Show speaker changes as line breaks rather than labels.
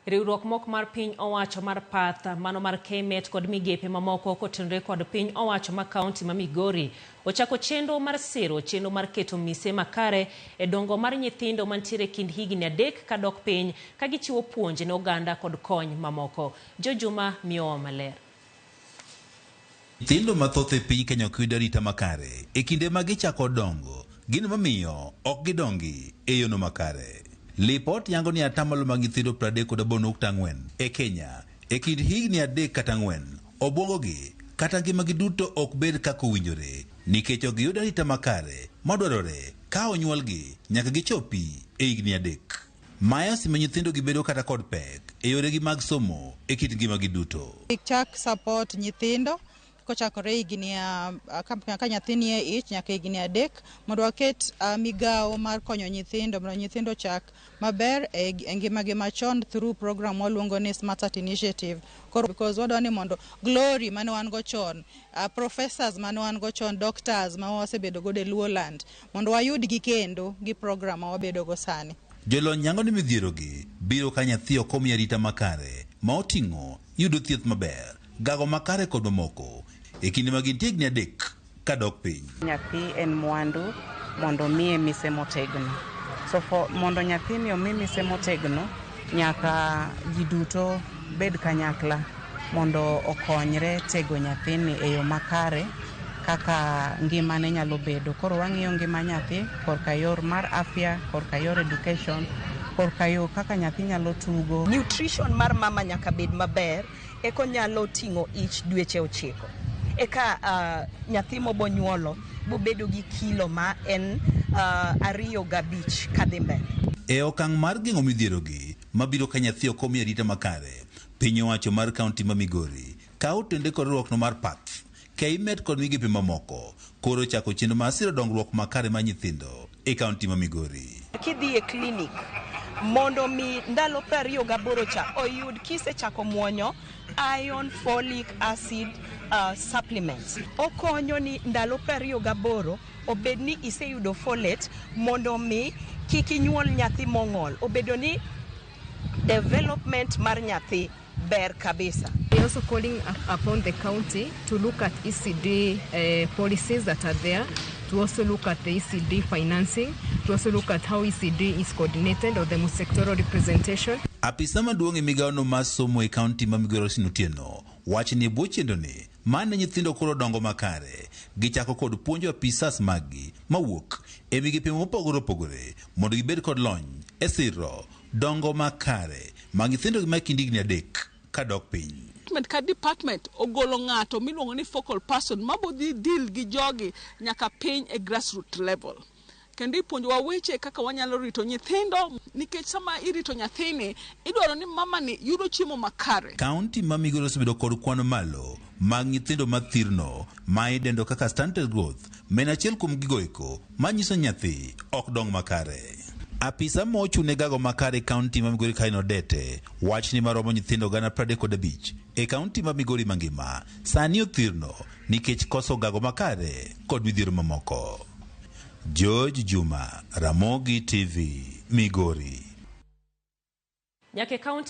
Riwruok mok mar piny owacho mar PATH, mano mar KMET kod migepe mamoko kotenore kod piny owacho ma kaunti ma Migori ochako chenro mar siro chenro mar keto mise makare e dongo mar nyithindo mantiere kind higni 3 kadok piny ka gichiwo puonj ne oganda kod kony mamoko. Jojuma miyowa maler.
Nyithindo mathoth e piny Kenya ok yud arita makare e kinde ma gichako dongo, gino mamiyo ok gidongi e yono makare. Lipot yango ni atamalo mag nyithindo 38.4 e Kenya e kind higni 3 kata 4, obwongogi kata ngimagi duto ok bed kaka owinjore nikech ok giyud arita makare madwarore ka onyuolgi nyaka gichopi e higni 3. Mae osemiyo nyithindo gibedo kata kod pek e yoregi mag somo e kit ngimagi duto.
Chak support nyithindo kochakore higni ka nyathi nie ich nyaka higni 3 mondo waket migawo mar konyo nyithindo mondo nyithindo ochak maber e ngimagi machon through program waluongo ni Smart Start Initiative. Koro because wadwa ni mondo glory mane wan go chon, professors mane wan go chon, doctors ma wasebedo godo e Luoland, mondo wayudgi kendo gi program ma wabedo go sani.
Jolony yango ni midhierogi biro ka nyathi ok omi arita makare ma oting'o yudo thieth maber, gago makare kod mamoko e kinde ma gintie higni 3 kadok piny.
Nyathi en mwandu mondo miye mise motegno. So for mondo nyathini omi mise motegno, nyaka ji duto bed kanyakla mondo okonyre tego nyathini e yo makare kaka ngimane nyalo bedo. Koro wang'iyo ngima nyathi korka yor mar afya, korka yor education, korka yo kaka nyathi nyalo tugo.
Nutrition mar mama nyaka bed maber eko nyalo ting'o ich dweche 9. Eka nyathi mobonyuolo bobedo gi kilo ma en 2.5 kadhi mbele.
E okang' mar geng'o midhierogi mabiro ka nyathi ok omi arita makare, piny owacho mar kaunti ma Migori kawo tende kod riwruokno mar PATH, KMET kod migepe mamoko koro chako chenro mar siro dongruok makare mar nyithindo e kaunti ma Migori.
Kidhi e klinik mondo mi ndalo 28 cha oyud kisechako muonyo iron folic acid supplements. Okonyo ni ndalo 28 obed ni iseyudo folate mondo mi kik inyuol nyathi mong'ol. Obedo ni development mar nyathi ber kabisa.
We are also calling upon the county to look at ECD policies that are there, to also look at the ECD financing, to also look at how ECD is coordinated or the sectoral representation.
Apisa maduong' e migawono mar somo e kaunti ma Migori Austin Otieno wacho ni e bwo chenroni mane nyithindo koro dongo makare, gichako kod puonjo apisas maggi mawuok e migepe mopogore opogore mondo gibed kod lony e siro dongo makare mag nyithindo ma kind higni 3 kadok piny.
Department ka department ogolo ng'ato miluongo ni focal person mabo dhi deal gi jogi nyaka piny e grassroots level. Kendo ipuonjowa weche kaka wanyalo rito nyithindo nikech sama irito nyathini idwaro ni mama ni yudo chiemo makare.
Kaunti ma Migori osebedo kod kwan malo mag nyithindo mathirno ma idendo kaka stunted growth, ma en achiel kuom gigo eko manyiso nyathi ok dong makare. Apisa ma ochung' ne gago makare e kaunti ma Migori Kain Odete wach ni maromo nyithindo 35,000 e kaunti ma Migori mangima sani othirno nikech koso gago makare kod midhiero mamoko. George Juma, Ramogi TV, Migori.
Nyaka e kaunti